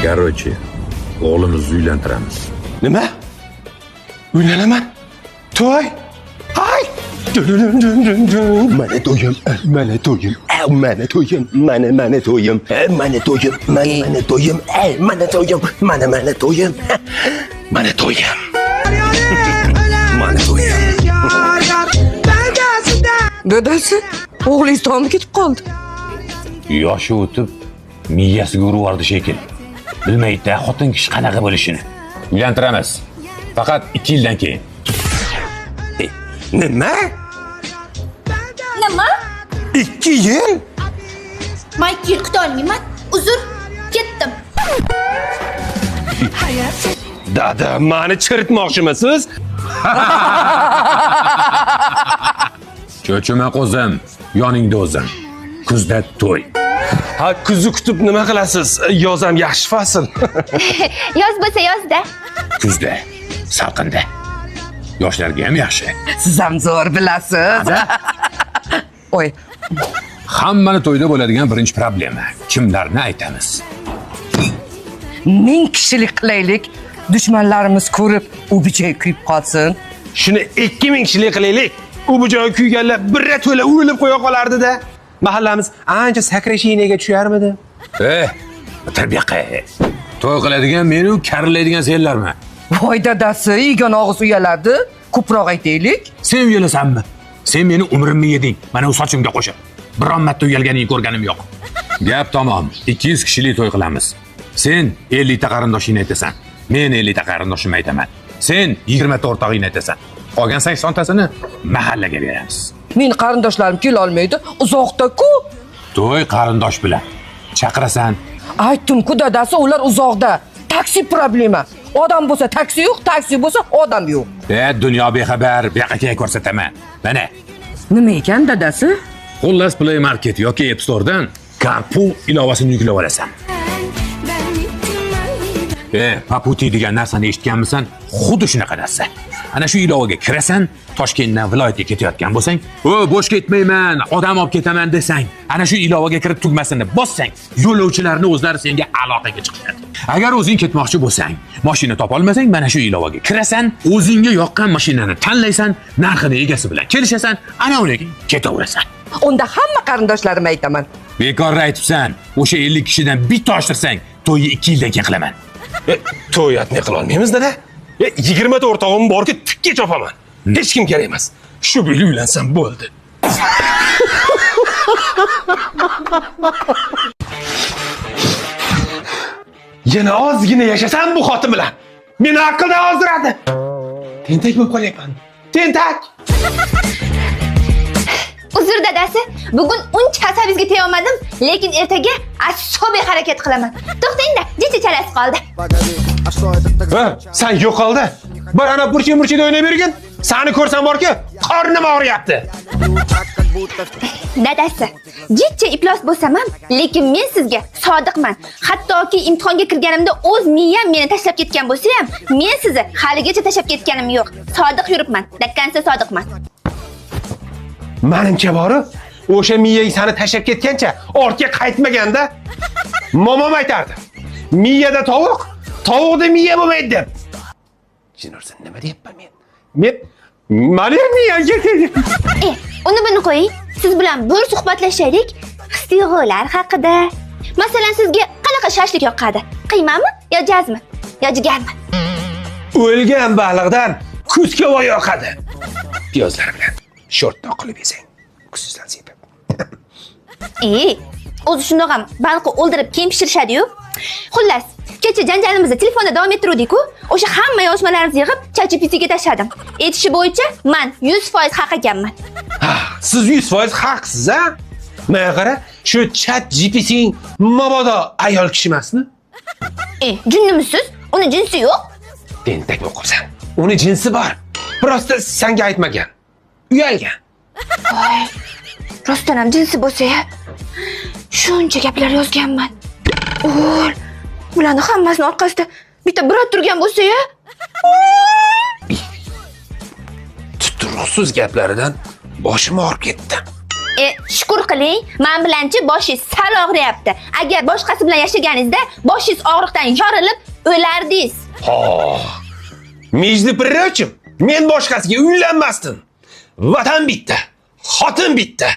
Короче, o'g'limizni uylantiramiz. Nima? Uylanaman. To'y. Ay! Mana to'yim, mana to'yim, mana to'yim, mana mana to'yim, mana to'yim, mana mana to'yim, mana to'yim, mana mana to'yim, Mana to'yim. Mana to'yim. Dadasi, o'g'lingiz tomga ketib qoldi. Yoshi o'tib, miyasiga urib yubordi shekilli. Bilmaydi-da xotin kishi qanaqa bo'lishini. Uylantiramiz. Faqat 2 yildan keyin. Nima? Nima? 2 yil? Man 2 yil kuta olmayman. Uzr, ketdim. Dada, mani chiritmoqchimisiz? Cho'chima qo'zim, yoningda o'zim. Kuzda to'y. Ha, kuzni kutib nima qilasiz? Yoz ham yaxshi fasl. Yoz bo'lsa yozda. Kuzda, salqinda. Yoshlarga ham yaxshi. Siz ham zo'r bilasiz. Oy, Hammani to'yda bo'ladigan birinchi problema. Kimlarni aytamiz? 1000 kishilik qilaylik. Dushmanlarimiz ko'rib, u bijoy kuyib qolsin. Shuni 2000 kishilik qilaylik. U bu joy kuyganlar birra to'la o'lib qo'ya qolardi-da. Mahallamiz ancha sakrashinaga tusharmidi? Tarbiya qil. To'y qiladigan meni, karillaydigan senlarmi? Voy dadasi, yegan og'iz uyaladi. Ko'proq aytaylik. Sen uyalasanmi? Sen meni umrimni yeding. Mana u sochimga qo'shib. Biron marta uyalganingni ko'rganim yo'q. Gap tamom. 200 kishilik to'y qilamiz. Sen 50 ta qarindoshingni aytasan. Men 50 ta qarindoshimni aytaman. Sen 20 ta o'rtog'ingni aytasan. Qolgan 80 tasini mahallaga beramiz. Men qarindoshlarim kela olmaydi, uzoqda-ku. To'y qarindosh bilan. Chaqirasan. Aytdim-ku dadasi, ular uzoqda. Taksi problema. Odam bo'lsa taksi yo'q, taksi bo'lsa odam yo'q. Dunyo bexabar, bu yoqqa keyin ko'rsataman. Mana. Nima ekan dadasi? Xullas, Play Market yoki App Store'dan Carpool ilovasini yuklab olasan. Paputi degan narsani eshitganmisan? Xuddi shunaqa narsa. Ana shu ilovaga kirasan, Toshkentdan viloyatga ketayotgan bo'lsang, "O, bo'sh ketmayman, odam olib ketaman" desang, ana shu ilovaga kirib tugmasini bossang, yo'lovchilarni o'zlari senga aloqaga chiqishadi. Agar o'zing ketmoqchi bo'lsang, mashina topa olmasang, mana shu ilovaga kirasan, o'zingga yoqqan mashinani tanlaysan, narxini egasi bilan kelishasan, ana undan keyin ketaverasan. Unda hamma qarindoshlarimga aytaman. Bekorga aytibsan, o'sha 50 kishidan bitta oshirsang, to'yni 2 yildan keyin qilaman. To'y atmay qila olmaymiz, dada. 20 ta o'rtog'im borki, tikka chopaman. Hech kim kerak emas. Shu bo'yli uylansam bo'ldi. Yana ozgina yashasam bu xotin bilan meni aqldan ozdiradi. Tentak bo'lib qolyapman. Tentak. Uzr dadasi, bugun uncha asabingizga tega olmadim, lekin ertaga asobiy harakat qilaman. To'xtang-da, jicha chalasi qoldi. Ha, sen yo'qoldi. Bir ana burchi-burchida o'ynay bergin. Seni ko'rsam borki, qornim og'riyapti. Dadasi, jicha iflos bo'lsam ham, lekin men sizga sodiqman. Hattoki imtihonga kirganimda o'z miyam meni tashlab ketgan bo'lsa ham, men sizni haligacha tashlab ketganim yo'q. Sodiq yuribman, dakkansa sodiqman. Menimcha bori, o'sha miyang seni tashlab ketgancha ortga qaytmaganda momom aytardi. Miyada tovuq, tovuqda miya bo'lmaydi deb. Jinursan, nima deyapman men? Men mani miyam ketdi. Uni buni qo'ying. Siz bilan bir suhbatlashaylik his-tuyg'ular haqida. Masalan, sizga qanaqa shashlik yoqadi? Qiymami yo jazmi yo jigarmi? O'lgan baliqdan kuzkova yoqadi. Piyozlar bilan shortda qilib yesang, kusizdan sepib. O'zi shundoq ham baliqni o'ldirib keyin pishirishadi-yu. Xullas, kecha janjalimizni telefonda davom ettiruvdik-ku, o'sha hamma yozmalarimizni yig'ib ChatGPTga tashladim. Aytishi bo'yicha men 100% haq ekanman. Ha, siz 100% haqsiz, a? Menga qara, shu ChatGPTing mabodo ayol kishi emasmi? Jinnimisiz? Uni jinsi yo'q. Tentak bo'lib qolsan. Uni jinsi bor. Prosta senga aytmagan. Uyalgan. Voy, rostdan ham jinsi bo'lsa-ya. Shuncha gaplar yozganman. O'l, bularni hammasini orqasida bitta biror turgan bo'lsa-ya. Tuturuqsiz gaplaridan boshim og'rib ketdi. Shukur qiling, men bilanchi boshingiz sal og'riyapti. Agar boshqasi bilan yashaganingizda boshingiz og'riqdan yorilib o'lardingiz. Между прочим, men boshqasiga uylanmasdim. Vatan bitta, xotin bitta.